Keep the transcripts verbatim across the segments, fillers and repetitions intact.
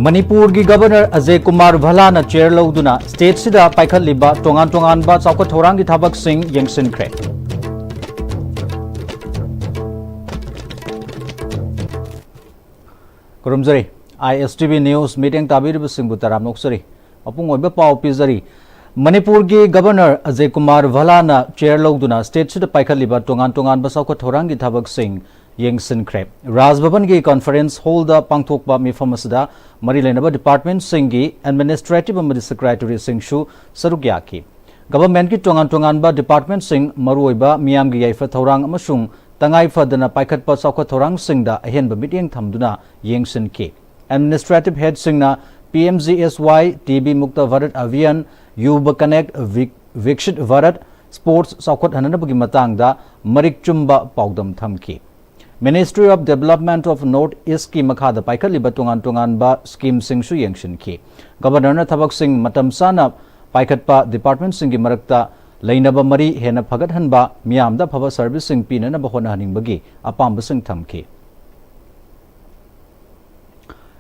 ꯃꯅꯤꯄꯨꯔꯒꯤ governor Ajay Kumar ꯚꯜꯂꯥꯅ chair ꯂꯧꯗꯨꯅ ꯁ꯭ꯇꯦꯠꯁꯤꯗ ꯄꯥꯏꯈꯠꯂꯤꯕ ꯇꯣꯉꯥꯟ ꯇꯣꯉꯥꯟꯕ ꯆꯥꯎꯈꯠ ꯊꯧꯔꯥꯡꯒꯤ ꯊꯕꯛꯁꯤꯡ ꯌꯦꯡꯁꯤꯟꯈ꯭ꯔꯦ꯫ ꯈꯨꯔꯨꯝꯖꯔꯤ꯫ ꯑꯥꯏ ꯑꯦꯁ ꯇꯤ ꯚꯤ ꯅ꯭ꯌꯨꯁ ꯃꯤꯠꯌꯦꯡ ꯇꯥꯕꯤꯔꯤꯕꯁꯤꯡꯕꯨ ꯇꯔꯥꯝꯅ ꯑꯣꯛꯆꯔꯤ꯫ ꯃꯄꯨꯡ ꯑꯣꯏꯕ ꯄꯥꯎ ꯄꯤꯖꯔꯤ꯫ ꯃꯅꯤꯄꯨꯔꯒꯤ ꯒꯕꯔꯅꯔ ꯑꯖꯌ ꯀꯨꯃꯥꯔ ꯚꯜꯂꯥꯅ ꯆꯦꯌꯔ ꯂꯧꯗꯨꯅ ꯁ꯭ꯇꯦꯠꯁꯤꯗ ꯄꯥꯏꯈꯠꯂꯤꯕ ꯇꯣꯉꯥꯟ ꯇꯣꯉꯥꯟꯕ ꯆꯥꯎꯈꯠ ꯊꯧꯔꯥꯡꯒꯤ ꯊꯕꯛꯁꯤꯡ ꯌꯦꯡꯁꯤꯟꯈ꯭ꯔꯦ꯫ ꯔꯥꯖ ꯚꯕꯟꯒꯤ ꯀꯟꯐꯔꯦꯟꯁ ꯍꯣꯜꯗ ꯄꯥꯡꯊꯣꯛꯄ ꯃꯤꯐꯝ ꯑꯁꯤꯗ ꯃꯔꯤ ꯂꯩꯅꯕ ꯗꯤꯄꯥꯔꯠꯃꯦꯟꯠꯁꯤꯡꯒꯤ ꯑꯦꯗꯃꯤꯅꯤꯁꯇ꯭ꯔꯦꯇꯤꯚ ꯑꯃꯗꯤ ꯁꯦꯀ꯭ꯔꯦꯇꯔꯤꯁꯤꯡꯁꯨ ꯁꯔꯨꯛ ꯌꯥꯈꯤ꯫ ꯒꯚꯔꯟꯃꯦꯟꯠꯀꯤ ꯇꯣꯉꯥꯟ ꯇꯣꯉꯥꯟꯕ ꯗꯤꯄꯥꯔꯠꯃꯦꯟꯠꯁꯤꯡ, ꯃꯔꯨꯑꯣꯏꯕ ꯃꯤꯌꯥꯝꯒꯤ ꯌꯥꯏꯐ ꯊꯧꯔꯥꯡ ꯑꯃꯁꯨꯡ ꯇꯉꯥꯏ ꯐꯗꯅ ꯄꯥꯏꯈꯠꯄ ꯆꯥꯎꯈꯠ ꯊꯧꯔꯥꯡꯁꯤꯡꯗ ꯑꯍꯦꯟꯕ ꯃꯤꯠꯌꯦꯡ ꯊꯝꯗꯨꯅ ꯌꯦꯡꯁꯤꯟꯈꯤ꯫ ꯑꯦꯗꯃꯤꯅꯤꯁꯇ꯭ꯔꯦꯇꯤꯚ ꯍꯦꯗꯁꯤꯡꯅ ꯄꯤ ꯑꯦꯝ ꯖꯤ ꯑꯦꯁ ꯋꯥꯏ, ꯇꯤ ꯕꯤ ꯃꯨꯛꯇ ꯚꯥꯔꯠ ꯑꯚꯤꯌꯥꯟ, ꯌꯨꯕ ꯀꯅꯦꯛꯠ, ꯚꯤꯛ-, ꯚꯤꯛꯁꯤꯠ ꯚꯥꯔꯠ, ꯁ꯭ꯄꯣꯔꯠꯁ ꯆꯥꯎꯈꯠꯍꯟꯅꯕꯒꯤ ꯃꯇꯥꯡꯗ ꯃꯔꯤꯛ ꯆꯨꯝꯕ ꯄꯥꯎꯗꯝ ꯊꯝꯈꯤ꯫ Ministry of Development of North Eastꯀꯤ ꯃꯈꯥꯗ ꯄꯥꯏꯈꯠꯂꯤꯕ ꯇꯣꯉꯥꯟ ꯇꯣꯉꯥꯟꯕ ꯁ꯭ꯀꯤꯝꯁꯤꯡꯁꯨ ꯌꯦꯡꯁꯤꯟꯈꯤ꯫ ꯒꯕꯔꯅꯔꯅ ꯊꯕꯛꯁꯤꯡ ꯃꯇꯝ ꯆꯥꯅ ꯄꯥꯏꯈꯠꯄ, ꯗꯤꯄꯥꯔꯠꯃꯦꯟꯠꯁꯤꯡꯒꯤ ꯃꯔꯛꯇ ꯂꯩꯅꯕ ꯃꯔꯤ ꯍꯦꯟꯅ ꯐꯒꯠꯍꯟꯕ, ꯃꯤꯌꯥꯝꯗ ꯑꯐꯕ ꯁꯔꯚꯤꯁꯁꯤꯡ ꯄꯤꯅꯅꯕ ꯍꯣꯠꯅꯍꯟꯅꯤꯡꯕꯒꯤ ꯑꯄꯥꯝꯕꯁꯤꯡ ꯊꯝꯈꯤ꯫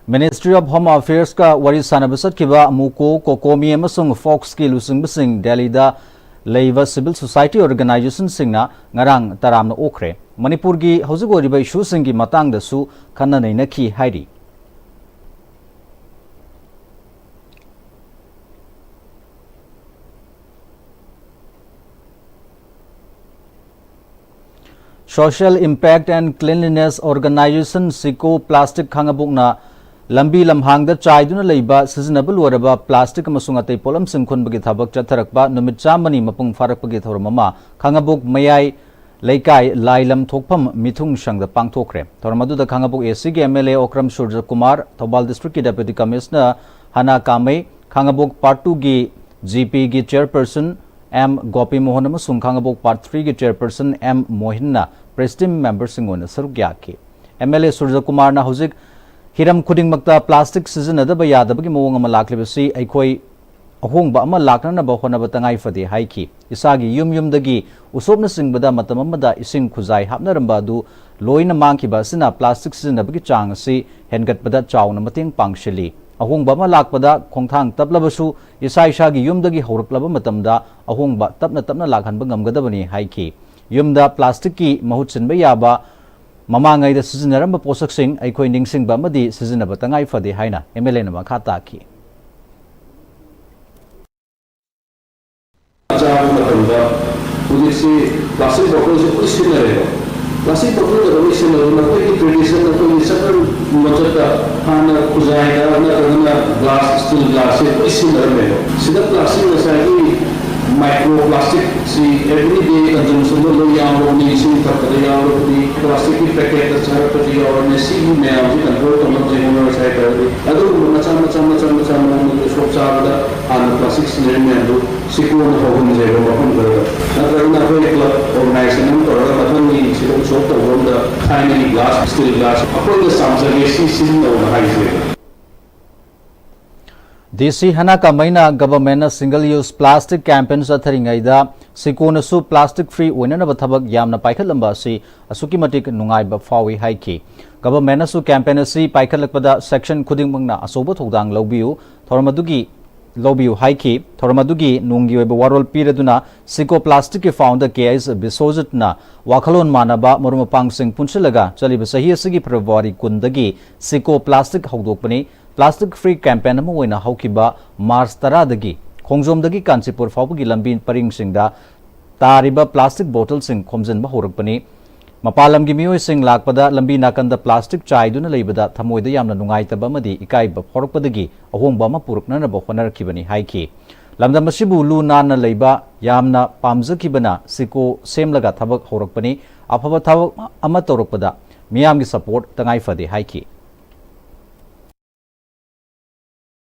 Ministry of Home Affairsꯀ ꯋꯥꯔꯤ ꯁꯥꯟꯅꯕ ꯆꯠꯈꯤꯕ ꯃꯨꯀꯣ, ꯀꯣꯀꯣꯃꯤ ꯑꯃꯁꯨꯡ ꯐꯣꯛꯁꯀꯤ ꯂꯨꯆꯤꯡꯕꯁꯤꯡ ꯗꯦꯜꯂꯤꯗ ꯂꯩꯕ ꯁꯤꯚꯤꯜ ꯁꯣꯁꯥꯏꯇꯤ ꯑꯣꯔꯒꯅꯥꯏꯖꯦꯁꯟꯁꯤꯡꯅ ꯉꯔꯥꯡ ꯇꯔꯥꯝꯅ ꯑꯣꯛꯈ꯭ꯔꯦ꯫ ꯃꯅꯤꯄꯨꯔꯒꯤ ꯍꯧꯖꯤꯛ ꯑꯣꯏꯔꯤꯕ ꯏꯁꯨꯁꯤꯡꯒꯤ ꯃꯇꯥꯡꯗꯁꯨ ꯈꯟꯅ ꯅꯩꯅꯈꯤ ꯍꯥꯏꯔꯤ꯫ Social Impact and Cleanliness Organization, ꯁꯤꯀꯣ ꯄ꯭ꯂꯥꯁꯇꯤꯛ ꯈꯥꯉꯕꯣꯛꯅ ꯂꯝꯕꯤ ꯂꯝꯍꯥꯡꯗ ꯆꯥꯏꯗꯨꯅ ꯂꯩꯕ ꯁꯤꯖꯤꯟꯅꯕ ꯂꯣꯏꯔꯕ ꯄ꯭ꯂꯥꯁꯇꯤꯛ ꯑꯃꯁꯨꯡ ꯑꯇꯩ ꯄꯣꯠꯂꯝꯁꯤꯡ ꯈꯨꯟꯕꯒꯤ ꯊꯕꯛ ꯆꯠꯊꯔꯛꯄ ꯅꯨꯃꯤꯠ ꯆꯥꯝꯃꯅꯤ ꯃꯄꯨꯡ ꯐꯥꯔꯛꯄꯒꯤ ꯊꯧꯔꯝ ꯑꯃ ꯈꯥꯉꯕꯣꯛ ꯃꯌꯥꯏ ꯂꯩꯀꯥꯏ ꯂꯥꯏꯂꯝ ꯊꯣꯛꯐꯝ ꯃꯤꯊꯨꯡ ꯁꯪꯗ ꯄꯥꯡꯊꯣꯛꯈ꯭ꯔꯦ꯫ ꯊꯧꯔꯝ ꯑꯗꯨꯗ ꯈꯥꯉꯕꯣꯛ ꯑꯦ ꯁꯤꯒꯤ ꯑꯦꯝ ꯑꯦꯜ ꯑꯦ ꯑꯣꯀ꯭ꯔꯝ ꯁꯨꯔꯖꯀꯨꯃꯥꯔ, ꯊꯧꯕꯥꯜ ꯗꯤꯁꯇ꯭ꯔꯤꯛꯀꯤ ꯗꯦꯄ꯭ꯌꯨꯇꯤ ꯀꯃꯤꯁꯅꯔ ꯍꯅꯥ ꯀꯥꯃꯩ, ꯈꯥꯉꯕꯣꯛ ꯄꯥꯔꯠ ꯇꯨꯒꯤ ꯖꯤ ꯄꯤꯒꯤ ꯆꯦꯌꯔꯄꯔꯁꯟ ꯑꯦꯝ ꯒꯣꯄꯤ ꯃꯣꯍꯟ ꯑꯃꯁꯨꯡ ꯈꯥꯉꯕꯣꯛ ꯄꯥꯔꯠ ꯊ꯭ꯔꯤꯒꯤ ꯆꯦꯌꯔꯄꯔꯁꯟ ꯑꯦꯝ ꯃꯣꯍꯟꯅ ꯄ꯭ꯔꯦꯁ ꯇꯤꯝ ꯃꯦꯝꯕꯔꯁꯤꯡ ꯑꯣꯏꯅ ꯁꯔꯨꯛ ꯌꯥꯈꯤ꯫ ꯑꯦꯝ ꯑꯦꯜ ꯑꯦ ꯁꯨꯔꯖꯀꯨꯃꯥꯔꯅ ꯍꯧꯖꯤꯛ ꯍꯤꯔꯝ ꯈꯨꯗꯤꯡꯃꯛꯇ ꯄ꯭ꯂꯥꯁꯇꯤꯛ ꯁꯤꯖꯤꯟꯅꯗꯕ ꯌꯥꯗꯕꯒꯤ ꯃꯑꯣꯡ ꯑꯃ ꯂꯥꯛꯂꯤꯕꯁꯤ ꯑꯩꯈꯣꯏ ꯑꯍꯣꯡꯕ ꯑꯃ ꯂꯥꯛꯅꯅꯕ ꯍꯣꯠꯅꯕ ꯇꯉꯥꯏ ꯐꯗꯦ ꯍꯥꯏꯈꯤ꯫ ꯏꯁꯥꯒꯤ ꯌꯨꯝ ꯌꯨꯝꯗꯒꯤ ꯎꯁꯣꯞꯅꯆꯤꯡꯕꯗ ꯃꯇꯝ ꯑꯃꯗ ꯏꯁꯤꯡ ꯈꯨꯖꯥꯏ ꯍꯥꯞꯅꯔꯝꯕ ꯑꯗꯨ ꯂꯣꯏꯅ ꯃꯥꯡꯈꯤꯕ ꯑꯁꯤꯅ ꯄ꯭ꯂꯥꯁꯇꯤꯛ ꯁꯤꯖꯤꯟꯅꯕꯒꯤ ꯆꯥꯡ ꯑꯁꯤ ꯍꯦꯟꯒꯠꯄꯗ ꯆꯥꯎꯅ ꯃꯇꯦꯡ ꯄꯥꯡꯁꯤꯜꯂꯤ꯫ ꯑꯍꯣꯡꯕ ꯑꯃ ꯂꯥꯛꯄꯗ ꯈꯣꯡꯊꯥꯡ ꯇꯞꯂꯕꯁꯨ ꯏꯁꯥ ꯏꯁꯥꯒꯤ ꯌꯨꯝꯗꯒꯤ ꯍꯧꯔꯛꯂꯕ ꯃꯇꯝꯗ ꯑꯍꯣꯡꯕ ꯇꯞꯅ ꯇꯞꯅ ꯂꯥꯛꯍꯟꯕ ꯉꯝꯒꯗꯕꯅꯤ ꯍꯥꯏꯈꯤ꯫ ꯌꯨꯝꯗ ꯄ꯭ꯂꯥꯁꯇꯤꯛꯀꯤ ꯃꯍꯨꯠ ꯁꯤꯟꯕ ꯌꯥꯕ ꯃꯃꯥꯡꯉꯩꯗ ꯁꯤꯖꯤꯟꯅꯔꯝꯕ ꯄꯣꯠꯁꯛꯁꯤꯡ ꯑꯩꯈꯣꯏ ꯅꯤꯡꯁꯤꯡꯕ ꯑꯃꯗꯤ ꯁꯤꯖꯤꯟꯅꯕ ꯇꯉꯥꯏ ꯐꯗꯦ ꯍꯥꯏꯅ ꯑꯦꯝ ꯑꯦꯜ ꯑꯦꯅ ꯃꯈꯥ ꯇꯥꯈꯤ꯫ ꯆꯥꯕ ꯃꯇꯝꯗ ꯍꯧꯖꯤꯛꯁꯤ ꯄ꯭ꯂꯥꯁꯇꯤꯛ ꯕꯣꯇꯜꯁꯤ ꯂꯣꯏ ꯁꯤꯖꯤꯟꯅꯔꯦꯕ꯫ ꯄ꯭ꯂꯥꯁꯇꯤꯛ ꯕꯣꯇꯜꯗ ꯂꯣꯏ ꯁꯤꯖꯤꯟꯅꯔꯦ꯫ ꯃꯈꯣꯏꯒꯤ ꯇ꯭ꯔꯦꯗꯤꯁꯟ, ꯑꯩꯈꯣꯏꯒꯤ ꯆꯠꯅ ꯂꯣꯟꯆꯠꯇ ꯍꯥꯟꯅ ꯈꯨꯖꯥꯏꯗ ꯅꯠꯇ꯭ꯔꯒꯅ ꯒ꯭ꯂꯥꯁ, ꯁ꯭ꯇꯤꯜ ꯒ꯭ꯂꯥꯁꯁꯦ ꯂꯣꯏ ꯁꯤꯖꯤꯟꯅꯔꯝꯃꯦꯕ꯫ ꯁꯤꯗ ꯄ꯭ꯂꯥꯁꯇꯤꯛ ꯉꯁꯥꯏꯒꯤ ꯃꯥꯏꯀ꯭ꯔꯣ ꯄ꯭ꯂꯥꯁꯇꯤꯛꯁꯤ ꯑꯦꯚ꯭ꯔꯤꯗꯦ ꯀꯟꯖꯨꯝꯁꯟꯗ ꯂꯣꯏ ꯌꯥꯎꯔꯕꯅꯤ, ꯏꯁꯤꯡ ꯊꯛꯄꯗ ꯌꯥꯎꯔꯕꯅꯤ, ꯄ꯭ꯂꯥꯁꯇꯤꯛꯀꯤ ꯄꯦꯀꯦꯠꯇ ꯆꯥꯔꯛꯄꯁꯨ ꯌꯥꯎꯔꯕꯅꯤ꯫ ꯁꯤꯒꯤ ꯃꯌꯥꯝꯁꯤ ꯀꯟꯇ꯭ꯔꯣꯜ ꯇꯧꯅꯕꯁꯦ ꯍꯣꯠꯅꯔꯁꯦ ꯍꯥꯏꯇꯥꯔꯒꯗꯤ ꯑꯗꯨꯒꯨꯝꯕ ꯃꯆꯥ ꯃꯆꯥ ꯃꯆꯥ ꯃꯆꯥ ꯃꯑꯣꯡꯗ ꯁꯣꯛ ꯆꯥꯕꯗ ꯍꯥꯟꯅ ꯄ꯭ꯂꯥꯁꯇꯤꯛ ꯁꯤꯖꯤꯟꯅꯔꯤꯕ ꯃꯌꯥꯝꯗꯨ ꯁꯤꯀꯣꯟꯅ ꯍꯧꯍꯟꯁꯦꯕ ꯃꯐꯝ ꯈꯔꯗ꯫ ꯅꯠꯇ꯭ꯔꯒꯅ ꯑꯩꯈꯣꯏ ꯀ꯭ꯂꯕ ꯑꯣꯔꯒꯅꯥꯏꯖꯦꯁꯟ ꯑꯃ ꯇꯧꯔꯒ ꯃꯊꯪꯒꯤ ꯁꯤꯗ ꯎꯠꯁꯣꯞ ꯇꯧꯕ ꯑꯝꯗ ꯊꯥꯏꯅꯒꯤ ꯒ꯭ꯂꯥꯁ, ꯁ꯭ꯇꯤꯜ ꯒ꯭ꯂꯥꯁ ꯑꯩꯈꯣꯏꯅ ꯆꯥꯝꯖꯒꯦ ꯁꯤ ꯁꯤꯖꯤꯟꯅꯧꯅ ꯍꯥꯏꯁꯦꯕ꯫ ꯗꯤ ꯁꯤ ꯍꯅꯥ ꯀꯥꯃꯩꯅ ꯒꯚꯔꯟꯃꯦꯟꯠꯅ ꯁꯤꯡꯒꯜ ꯌꯨꯁ ꯄ꯭ꯂꯥꯁꯇꯤꯛ ꯀꯦꯝꯄꯦꯟ ꯆꯠꯊꯔꯤꯉꯩꯗ ꯁꯤꯀꯣꯅꯁꯨ ꯄ꯭ꯂꯥꯁꯇꯤꯛ ꯐ꯭ꯔꯤ ꯑꯣꯏꯅꯅꯕ ꯊꯕꯛ ꯌꯥꯝꯅ ꯄꯥꯏꯈꯠꯂꯝꯕ ꯑꯁꯤ ꯑꯁꯨꯛꯀꯤ ꯃꯇꯤꯛ ꯅꯨꯡꯉꯥꯏꯕ ꯐꯥꯎꯏ ꯍꯥꯏꯈꯤ꯫ ꯒꯚꯔꯟꯃꯦꯟꯠꯅꯁꯨ ꯀꯦꯝꯄꯦꯟ ꯑꯁꯤ ꯄꯥꯏꯈꯠꯂꯛꯄꯗ ꯁꯦꯛꯁꯟ ꯈꯨꯗꯤꯡꯃꯛꯅ ꯑꯆꯧꯕ ꯊꯧꯗꯥꯡ ꯂꯧꯕꯤꯌꯨ, ꯊꯧꯔꯝ ꯑꯗꯨꯒꯤ ꯂꯧꯕꯤꯌꯨ ꯍꯥꯏꯈꯤ꯫ ꯊꯧꯔꯝ ꯑꯗꯨꯒꯤ ꯅꯨꯡꯒꯤ ꯑꯣꯏꯕ ꯋꯥꯔꯣꯜ ꯄꯤꯔꯗꯨꯅ ꯁꯤꯀꯣ ꯄ꯭ꯂꯥꯁꯇꯤꯛꯀꯤ ꯐꯥꯎꯟꯗꯔ ꯀꯦ ꯑꯩꯆ ꯕꯤꯁ꯭ꯋꯖꯤꯠꯅ ꯋꯥꯈꯜꯂꯣꯟ ꯃꯥꯟꯅꯕ ꯃꯔꯨꯞ ꯃꯄꯥꯡꯁꯤꯡ ꯄꯨꯟꯁꯤꯜꯂꯒ ꯆꯠꯂꯤꯕ ꯆꯍꯤ ꯑꯁꯤꯒꯤ ꯐꯦꯕ꯭ꯔꯨꯋꯥꯔꯤ ꯀꯨꯟꯗꯒꯤ ꯁꯤꯀꯣ ꯄ꯭ꯂꯥꯁꯇꯤꯛ ꯍꯧꯗꯣꯛꯄꯅꯤ꯫ ꯄ꯭ꯂꯥꯁꯇꯤꯛ ꯐ꯭ꯔꯤ ꯀꯦꯝꯄꯦꯟ ꯑꯃ ꯑꯣꯏꯅ ꯍꯧꯈꯤꯕ ꯃꯥꯔꯆ ꯇꯔꯥꯗꯒꯤ ꯈꯣꯡꯖꯣꯝꯗꯒꯤ ꯀꯥꯟꯆꯤꯄꯨꯔ ꯐꯥꯎꯕꯒꯤ ꯂꯝꯕꯤ ꯄꯔꯤꯡꯁꯤꯡꯗ ꯇꯥꯔꯤꯕ ꯄ꯭ꯂꯥꯁꯇꯤꯛ ꯕꯣꯇꯜꯁꯤꯡ ꯈꯣꯝꯖꯤꯟꯕ ꯍꯧꯔꯛꯄꯅꯤ꯫ ꯃꯄꯥꯟ ꯂꯝꯒꯤ ꯃꯤꯑꯣꯏꯁꯤꯡ ꯂꯥꯛꯄꯗ ꯂꯝꯕꯤ ꯅꯥꯀꯟꯗ ꯄ꯭ꯂꯥꯁꯇꯤꯛ ꯆꯥꯏꯗꯨꯅ ꯂꯩꯕꯗ ꯊꯃꯣꯏꯗ ꯌꯥꯝꯅ ꯅꯨꯡꯉꯥꯏꯇꯕ ꯑꯃꯗꯤ ꯏꯀꯥꯏꯕ ꯐꯥꯎꯔꯛꯄꯗꯒꯤ ꯑꯍꯣꯡꯕ ꯑꯃ ꯄꯨꯔꯛꯅꯅꯕ ꯍꯣꯠꯅꯔꯛꯈꯤꯕꯅꯤ ꯍꯥꯏꯈꯤ꯫ ꯂꯝꯗꯝ ꯑꯁꯤꯕꯨ ꯂꯨ ꯅꯥꯟꯅ ꯂꯩꯕ ꯌꯥꯝꯅ ꯄꯥꯝꯖꯈꯤꯕꯅ ꯁꯤꯀꯣ ꯁꯦꯝꯂꯒ ꯊꯕꯛ ꯍꯧꯔꯛꯄꯅꯤ꯫ ꯑꯐꯕ ꯊꯕꯛ ꯑꯃ ꯇꯧꯔꯛꯄꯗ ꯃꯤꯌꯥꯝꯒꯤ ꯁꯄꯣꯔꯠ ꯇꯉꯥꯏ ꯐꯗꯦ ꯍꯥꯏꯈꯤ꯫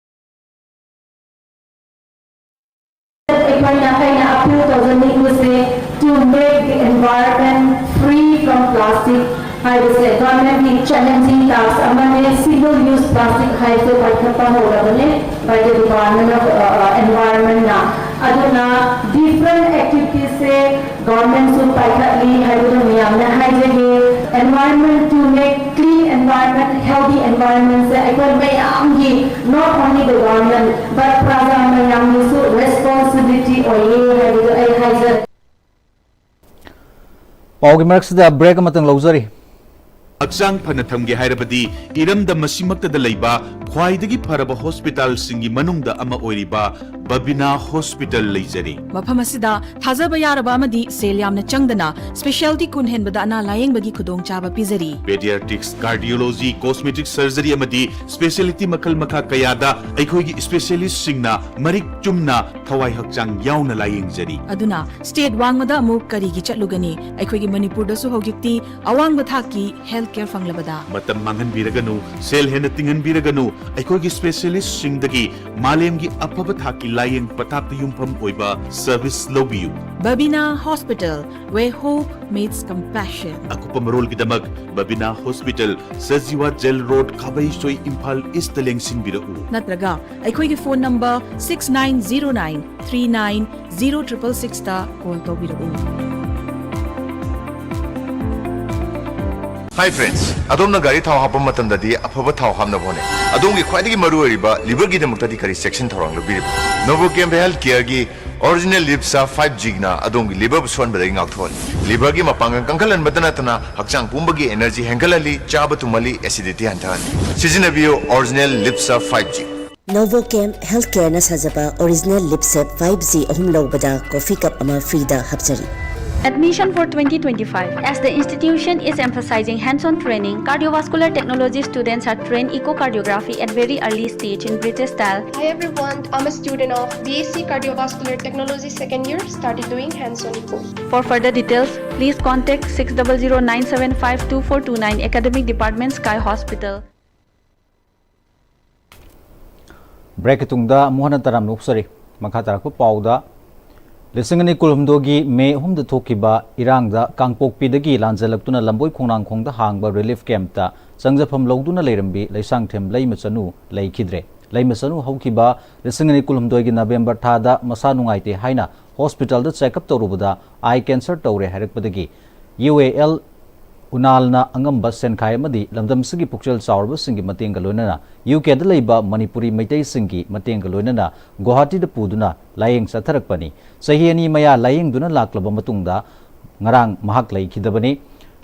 ꯑꯩꯈꯣꯏꯅ, ꯑꯩꯅ ꯑꯄꯤꯜ ꯇꯧꯖꯅꯤꯡꯕꯁꯦ, to make the environment free from plastic ꯍꯥꯏꯕꯁꯦ ꯒꯚꯔꯟꯃꯦꯟꯠꯀꯤ ꯆꯦꯂꯦꯟꯖꯤꯡ ꯇꯥꯁ꯭ꯛ ꯑꯃꯅꯦ꯫ ꯁꯤꯡꯒꯜ ꯌꯨꯁ ꯄ꯭ꯂꯥꯁꯇꯤꯛ ꯍꯥꯏꯕꯁꯦ ꯄꯥꯏꯈꯠꯄ ꯍꯧꯔꯕꯅꯦ by the Department of, uh, uh, Environment ꯅ꯫ ꯑꯗꯨꯅ ꯗꯤꯐ꯭ꯔꯦꯟꯠ ꯑꯦꯛꯇꯤꯚꯤꯇꯤꯁꯁꯦ ꯒꯚꯔꯟꯃꯦꯟꯠꯁꯨ ꯄꯥꯏꯈꯠꯂꯤ ꯍꯥꯏꯕꯗꯨ ꯃꯌꯥꯝꯅ ꯍꯥꯏꯖꯒꯦ꯫ Environment to make clean and Environment, healthy environment ꯁꯦ ꯑꯩꯈꯣꯏ ꯃꯌꯥꯝꯒꯤ, not only the government, but ꯄ꯭ꯔꯖꯥ ꯃꯌꯥꯝꯒꯤꯁꯨ responsibility ꯑꯣꯏꯌꯦ ꯍꯥꯏꯕꯗꯨ ꯑꯩ ꯍꯥꯏꯖꯔꯤ꯫ ꯄꯥꯎꯒꯤ ꯃꯔꯛꯁꯤꯗ break ꯑꯃꯇꯪ ꯂꯧꯖꯔꯤ꯫ ꯍꯛꯆꯥꯡ ꯐꯅ ꯊꯝꯒꯦ ꯍꯥꯏꯔꯕꯗꯤ ꯏꯔꯝꯗꯝ ꯑꯁꯤꯃꯛꯇꯗ ꯂꯩꯕ ꯈ꯭ꯋꯥꯏꯗꯒꯤ ꯐꯔꯕ ꯍꯣꯁꯄꯤꯇꯥꯜꯁꯤꯡꯒꯤ ꯃꯅꯨꯡꯗ ꯑꯃ ꯑꯣꯏꯔꯤꯕ ꯕꯕꯤꯅꯥ ꯍꯣꯁꯄꯤꯇꯥꯜ ꯂꯩꯖꯔꯤ꯫ ꯃꯐꯝ ꯑꯁꯤꯗ ꯊꯥꯖꯕ ꯌꯥꯔꯕ ꯑꯃꯗꯤ ꯁꯦꯜ ꯌꯥꯝꯅ ꯆꯪꯗꯅ specialty ꯀꯨꯟ ꯍꯦꯟꯕꯗ ꯑꯅꯥ ꯂꯥꯌꯦꯡꯕꯒꯤ ꯈꯨꯗꯣꯡꯆꯥꯕ ꯄꯤꯖꯔꯤ꯫ Pediatrics, cardiology, cosmetic surgery ꯑꯃꯗꯤ specialty ꯃꯈꯜ ꯃꯈꯥ ꯀꯌꯥꯗ ꯑꯩꯈꯣꯏꯒꯤ specialistꯁꯤꯡꯅ ꯃꯔꯤꯛ ꯆꯨꯝꯅ ꯊꯋꯥꯏ ꯍꯛꯆꯥꯡ ꯌꯥꯎꯅ ꯂꯥꯌꯦꯡꯖꯔꯤ꯫ ꯑꯗꯨꯅ state ꯋꯥꯡꯃꯗ ꯑꯃꯨꯛ ꯀꯔꯤꯒꯤ ꯆꯠꯂꯨꯒꯅꯤ? ꯑꯩꯈꯣꯏꯒꯤ ꯃꯅꯤꯄꯨꯔꯗꯁꯨ ꯍꯧꯖꯤꯛꯇꯤ ꯑꯋꯥꯡꯕ ꯊꯥꯛꯀꯤ health care ꯐꯪꯂꯕꯗ꯫ ꯃꯇꯝ ꯃꯥꯡꯍꯟꯕꯤꯔꯒꯅꯨ, ꯁꯦꯜ ꯍꯦꯟꯅ ꯇꯤꯡꯍꯟꯕꯤꯔꯒꯅꯨ, ꯑꯩꯈꯣꯏꯒꯤ specialistꯁꯤꯡꯗꯒꯤ ꯃꯥꯂꯦꯝꯒꯤ ꯑꯐꯕ ꯊꯥꯛꯀꯤ ꯂꯥꯌꯦꯡ ꯄꯊꯥꯞꯇ ꯌꯨꯝꯐꯝ ꯑꯣꯏꯕ service ꯂꯧꯕꯤꯌꯨ꯫ Babina Hospital, where hope meets compassion. ꯑꯀꯨꯞꯄ ꯃꯔꯣꯜꯒꯤꯗꯃꯛ Babina hospital, Sajiwa jail road, Khabeisoi, Imphal east ꯂꯦꯡꯁꯤꯟꯕꯤꯔꯛꯎ꯫ ꯅꯠꯇ꯭ꯔꯒ ꯑꯩꯈꯣꯏꯒꯤ phone number six nine zero nine three nine zero triple six ꯇ call ꯇꯧꯕꯤꯔꯛꯎ꯫ Hi friends, ꯑꯗꯣꯝꯅ ꯒꯥꯔꯤ ꯊꯥꯎ ꯍꯥꯞꯄ ꯃꯇꯝꯗꯗꯤ ꯑꯐꯕ ꯊꯥꯎ ꯍꯥꯞꯅꯕ ꯍꯣꯠꯅꯩ꯫ ꯑꯗꯣꯝꯒꯤ ꯈ꯭ꯋꯥꯏꯗꯒꯤ ꯃꯔꯨ ꯑꯣꯏꯔꯤꯕ liverꯒꯤꯗꯃꯛꯇꯗꯤ ꯀꯔꯤ ꯆꯦꯛꯁꯤꯟ ꯊꯧꯔꯥꯡ ꯂꯧꯕꯤꯔꯤꯕ? Novochem Health Careꯒꯤ Original Lip Surf five Gꯅ ꯑꯗꯣꯝꯒꯤ liverꯕꯨ ꯁꯣꯛꯍꯟꯕꯗꯒꯤ ꯉꯥꯛꯊꯣꯛꯍꯜꯂꯤ꯫ Liverꯒꯤ ꯃꯄꯥꯡꯒꯜ ꯀꯟꯈꯠꯍꯟꯕꯗ ꯅꯠꯇꯅ ꯍꯛꯆꯥꯡ ꯄꯨꯝꯕꯒꯤ energy ꯍꯦꯟꯒꯠꯍꯜꯂꯤ, ꯆꯥꯕ ꯇꯨꯝꯍꯜꯂꯤ, acidity ꯍꯟꯊꯍꯜꯂꯤ꯫ ꯁꯤꯖꯤꯟꯅꯕꯤꯌꯨ Original Lip Surf five G꯫ Novochem Healthcareꯅ ꯁꯥꯖꯕ Original Lip Surf five G ꯑꯍꯨꯝ ꯂꯧꯕꯗ coffee cup ꯑꯃ freeꯗ ꯍꯥꯞꯆꯔꯤ꯫ Admission for twenty twenty-five. As the institution is emphasizing hands-on training, cardiovascular technology students are trained echocardiography at very early stage in British style. Hi everyone, I'm a student of B S C Cardiovascular Technology second year, started doing hands-on echo. For further details, please contact six double zero nine seven five two four two nine, Academic Department, Sky Hospital. Breakꯀꯤ ꯇꯨꯡꯗ ꯑꯃꯨꯛ ꯍꯟꯅ ꯇꯔꯥꯝꯅ ꯑꯣꯛꯆꯔꯤ꯫ ꯃꯈꯥ ꯇꯥꯔꯛꯄ ꯄꯥꯎꯗ, ꯂꯤꯁꯤꯡ ꯑꯅꯤ ꯀꯨꯟꯍꯨꯝꯗꯣꯏꯒꯤ ꯃꯦ ꯑꯍꯨꯝꯗ ꯊꯣꯛꯈꯤꯕ ꯏꯔꯥꯡꯗ ꯀꯥꯡꯄꯣꯛꯄꯤꯗꯒꯤ ꯂꯥꯟꯖꯦꯜꯂꯛꯇꯨꯅ ꯂꯝꯕꯣꯏ ꯈꯣꯡꯅꯥꯡꯈꯣꯡꯗ ꯍꯥꯡꯕ relief campꯇ ꯆꯪꯖꯐꯝ ꯂꯧꯗꯨꯅ ꯂꯩꯔꯝꯕꯤ ꯂꯩꯁꯥꯡꯊꯦꯝ ꯂꯩꯃꯆꯅꯨ ꯂꯩꯈꯤꯗ꯭ꯔꯦ꯫ ꯂꯩꯃꯆꯅꯨ ꯍꯧꯈꯤꯕ ꯂꯤꯁꯤꯡ ꯑꯅꯤ ꯀꯨꯟꯍꯨꯝꯗꯣꯏꯒꯤ November ꯊꯥꯗ ꯃꯁꯥ ꯅꯨꯡꯉꯥꯏꯇꯦ ꯍꯥꯏꯅ hospitalꯗ check up ꯇꯧꯔꯨꯕꯗ eye cancer ꯇꯧꯔꯦ ꯍꯥꯏꯔꯛꯄꯗꯒꯤ U A L ꯎꯅꯥꯜꯅ ꯑꯉꯝꯕ ꯁꯦꯟꯈꯥꯏ ꯑꯃꯗꯤ ꯂꯝꯗꯝꯁꯤꯒꯤ ꯄꯨꯛꯆꯦꯜ ꯆꯥꯎꯔꯕꯁꯤꯡꯒꯤ ꯃꯇꯦꯡꯒ ꯂꯣꯏꯅꯅ ꯌꯨ ꯀꯦꯗ ꯂꯩꯕ ꯃꯅꯤꯄꯨꯔꯤ ꯃꯩꯇꯩꯁꯤꯡꯒꯤ ꯃꯇꯦꯡꯒ ꯂꯣꯏꯅꯅ ꯒꯨꯋꯥꯍꯥꯇꯤꯗ ꯄꯨꯗꯨꯅ ꯂꯥꯌꯦꯡ ꯆꯠꯊꯔꯛꯄꯅꯤ꯫ ꯆꯍꯤ ꯑꯅꯤ ꯃꯌꯥ ꯂꯥꯌꯦꯡꯗꯨꯅ ꯂꯥꯛꯂꯕ ꯃꯇꯨꯡꯗ ꯉꯔꯥꯡ ꯃꯍꯥꯛ ꯂꯩꯈꯤꯗꯕꯅꯤ꯫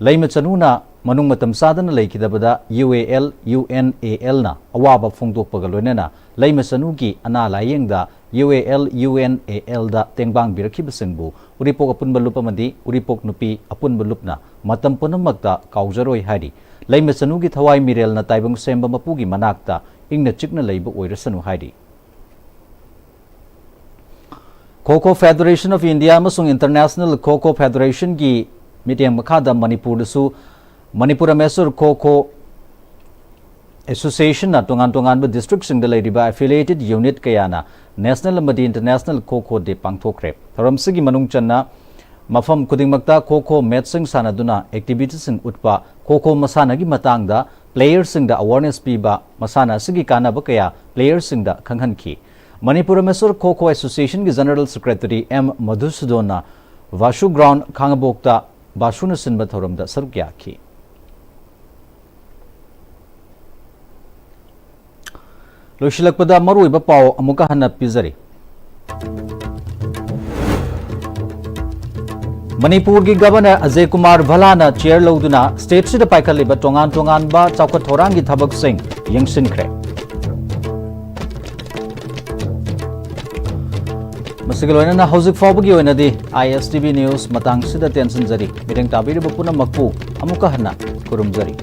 ꯂꯩꯃ ꯆꯅꯨꯅ ꯃꯅꯨꯡ ꯃꯇꯝ ꯆꯥꯗꯅ ꯂꯩꯈꯤꯗꯕꯗ U A L, U N A ꯑꯦꯜꯅ ꯑꯋꯥꯕ ꯐꯣꯡꯗꯣꯛꯄꯒ ꯂꯣꯏꯅꯅ ꯂꯩꯃ ꯆꯅꯨꯒꯤ ꯑꯅꯥ ꯂꯥꯌꯦꯡꯗ U A L, U N A ꯑꯦꯜꯗ ꯇꯦꯡꯕꯥꯡꯕꯤꯔꯛꯈꯤꯕꯁꯤꯡꯕꯨ ꯎꯔꯤꯄꯣꯛ ꯑꯄꯨꯟꯕ ꯂꯨꯞ ꯑꯃꯗꯤ ꯎꯔꯤꯄꯣꯛ ꯅꯨꯄꯤ ꯑꯄꯨꯟꯕ ꯂꯨꯞꯅ ꯃꯇꯝ ꯄꯨꯝꯅꯃꯛꯇ ꯀꯥꯎꯖꯔꯣꯏ ꯍꯥꯏꯔꯤ꯫ ꯂꯩꯃ ꯆꯅꯨꯒꯤ ꯊꯋꯥꯏ ꯃꯤꯔꯦꯜꯅ ꯇꯥꯏꯕꯪ ꯁꯦꯝꯕ ꯃꯄꯨꯒꯤ ꯃꯅꯥꯛꯇ ꯏꯪꯅ ꯆꯤꯛꯅ ꯂꯩꯕ ꯑꯣꯏꯔꯁꯅꯨ ꯍꯥꯏꯔꯤ꯫ ꯈꯣ ꯈꯣ Federation of India ꯑꯃꯁꯨꯡ International ꯈꯣ ꯈꯣ Federationꯒꯤ ꯃꯤꯠꯌꯦꯡ ꯃꯈꯥꯗ ꯃꯅꯤꯄꯨꯔꯗꯁꯨ ꯃꯅꯤꯄꯨꯔ Amateur ꯈꯣ ꯈꯣ Associationꯅ ꯇꯣꯉꯥꯟ ꯇꯣꯉꯥꯟꯕ districtꯁꯤꯡꯗ ꯂꯩꯔꯤꯕ affiliated unit ꯀꯌꯥꯅ national ꯑꯃꯗꯤ international ꯈꯣ ꯈꯣ day ꯄꯥꯡꯊꯣꯛꯈ꯭ꯔꯦ꯫ ꯊꯧꯔꯝꯁꯤꯒꯤ ꯃꯅꯨꯡ ꯆꯟꯅ ꯃꯐꯝ ꯈꯨꯗꯤꯡꯃꯛꯇ ꯈꯣ ꯈꯣ matchꯁꯤꯡ ꯁꯥꯟꯅꯗꯨꯅ activityꯁꯤꯡ ꯎꯠꯄ, ꯈꯣ ꯈꯣ ꯃꯁꯥꯟꯅꯒꯤ ꯃꯇꯥꯡꯗ playerꯁꯤꯡꯗ awareness ꯄꯤꯕ, ꯃꯁꯥꯟꯅ ꯑꯁꯤꯒꯤ ꯀꯥꯟꯅꯕ ꯀꯌꯥ playerꯁꯤꯡꯗ ꯈꯪꯍꯟꯈꯤ꯫ ꯃꯅꯤꯄꯨꯔ Amateur ꯈꯣ ꯈꯣ Associationꯒꯤ General Secretary ꯑꯦꯝ ꯃꯙꯨꯁꯨꯗꯣꯟꯅ ꯚꯥꯁꯨ ground ꯈꯥꯡꯉꯕꯣꯛꯇ ꯚꯥꯁꯨꯅ ꯁꯤꯟꯕ ꯊꯧꯔꯝꯗ ꯁꯔꯨꯛ ꯌꯥꯈꯤ꯫ ꯂꯣꯏꯁꯤꯜꯂꯛꯄꯗ ꯃꯔꯨꯑꯣꯏꯕ ꯄꯥꯎ ꯑꯃꯨꯛꯀ ꯍꯟꯅ ꯄꯤꯖꯔꯤ꯫ ꯃꯅꯤꯄꯨꯔꯒꯤ Governor ꯑꯖꯌ ꯀꯨꯃꯥꯔ ꯚꯜꯂꯥꯅ chair ꯂꯧꯗꯨꯅ stateꯁꯤꯗ ꯄꯥꯏꯈꯠꯂꯤꯕ ꯇꯣꯉꯥꯟ ꯇꯣꯉꯥꯟꯕ ꯆꯥꯎꯈꯠ ꯊꯧꯔꯥꯡꯒꯤ ꯊꯕꯛꯁꯤꯡ ꯌꯦꯡꯁꯤꯟꯈ꯭ꯔꯦ꯫ ꯃꯁꯤꯒ ꯂꯣꯏꯅꯅ ꯍꯧꯖꯤꯛ ꯐꯥꯎꯕꯒꯤ ꯑꯣꯏꯅꯗꯤ I S T V news ꯃꯇꯥꯡꯁꯤꯗ ꯇꯦꯟꯁꯤꯟꯖꯔꯤ꯫ ꯃꯤꯠꯌꯦꯡ ꯇꯥꯕꯤꯔꯤꯕ ꯄꯨꯝꯅꯃꯛꯄꯨ ꯑꯃꯨꯛꯀ ꯍꯟꯅ ꯈꯨꯔꯨꯝꯖꯔꯤ꯫